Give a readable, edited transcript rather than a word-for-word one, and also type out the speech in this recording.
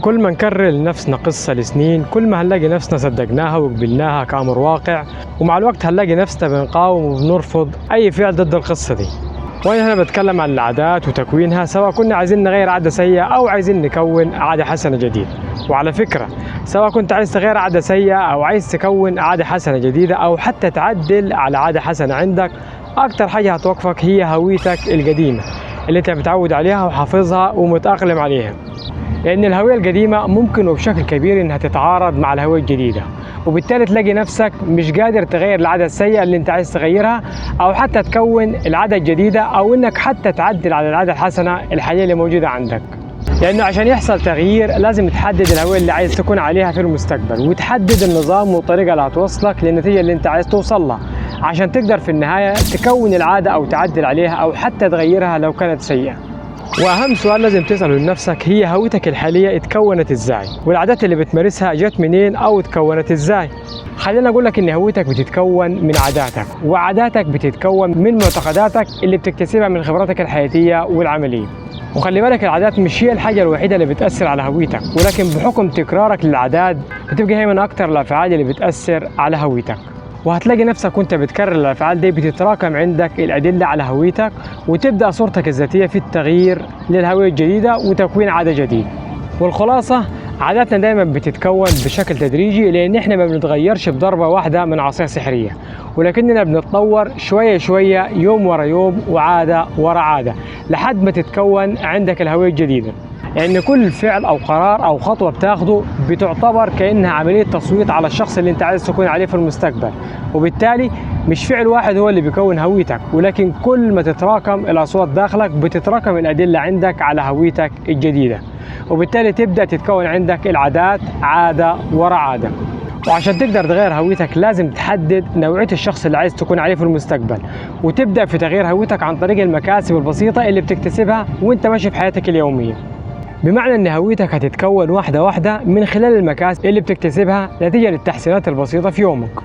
كل ما نكرر لنفسنا قصة لسنين كل ما هنلاقي نفسنا صدقناها وقبلناها كأمر واقع، ومع الوقت هنلاقي نفسنا بنقاوم وبنرفض أي فعل ضد القصة دي. وأنا هنا بتكلم عن العادات وتكوينها، سواء كنا عايزين نغير عادة سيئة أو عايزين نكون عادة حسنة جديدة. وعلى فكرة سواء كنت عايز تغير عادة سيئة أو عايز تكون عادة حسنة جديدة أو حتى تعدل على عادة حسنة عندك، أكتر حاجة هتوقفك هي هويتك القديمة اللي أنت متعود عليها وحافظها ومتأقلم عليها، لأن الهوية القديمة ممكن وبشكل كبير إنها تتعارض مع الهوية الجديدة، وبالتالي تلاقي نفسك مش قادر تغير العادة السيئة اللي أنت عايز تغيرها، أو حتى تكون العادة الجديدة، أو إنك حتى تعدل على العادة الحسنة الحالية اللي موجودة عندك. لأنه عشان يحصل تغيير لازم تحدد الهوية اللي عايز تكون عليها في المستقبل، وتحدد النظام والطريقة اللي هتوصلك للنتيجة اللي أنت عايز توصل لها، عشان تقدر في النهاية تكون العادة أو تعدل عليها أو حتى تغيرها لو كانت سيئة. وأهم سؤال لازم تسأله لنفسك هي هويتك الحالية اتكونت ازاي؟ والعادات اللي بتمارسها جت منين أو اتكونت ازاي؟ خلينا أقول لك إن هويتك بتتكون من عاداتك، وعاداتك بتتكون من معتقداتك اللي بتكتسبها من خبراتك الحياتية والعملية. وخلي بالك العادات مش هي الحاجة الوحيدة اللي بتأثر على هويتك، ولكن بحكم تكرارك للعادات بتبقى هي من أكتر الأفعال اللي بتأثر على هويتك. وهتلاقي نفسك وانت بتكرر الافعال دي بتتراكم عندك الادله على هويتك، وتبدا صورتك الذاتيه في التغيير للهويه الجديده وتكوين عاده جديده. والخلاصه عاداتنا دايما بتتكون بشكل تدريجي، لان احنا ما بنتغيرش بضربه واحده من عصايه سحريه، ولكننا بنتطور شويه شويه، يوم ورا يوم، وعاده ورا عاده، لحد ما تتكون عندك الهويه الجديده. لأن كل فعل أو قرار أو خطوة بتاخده بتعتبر كأنها عملية تصويت على الشخص اللي أنت عايز تكون عليه في المستقبل، وبالتالي مش فعل واحد هو اللي بيكون هويتك، ولكن كل ما تتراكم الأصوات داخلك بتتراكم الأدلة عندك على هويتك الجديدة، وبالتالي تبدأ تتكون عندك العادات عادة ورا عادة. وعشان تقدر تغير هويتك لازم تحدد نوعية الشخص اللي عايز تكون عليه في المستقبل، وتبدأ في تغيير هويتك عن طريق المكاسب البسيطة اللي بتكتسبها وانت ماشي في حياتك اليومية. بمعنى ان هويتك هتتكون واحدة واحدة من خلال المكاسب اللي بتكتسبها نتيجة للتحسينات البسيطة في يومك.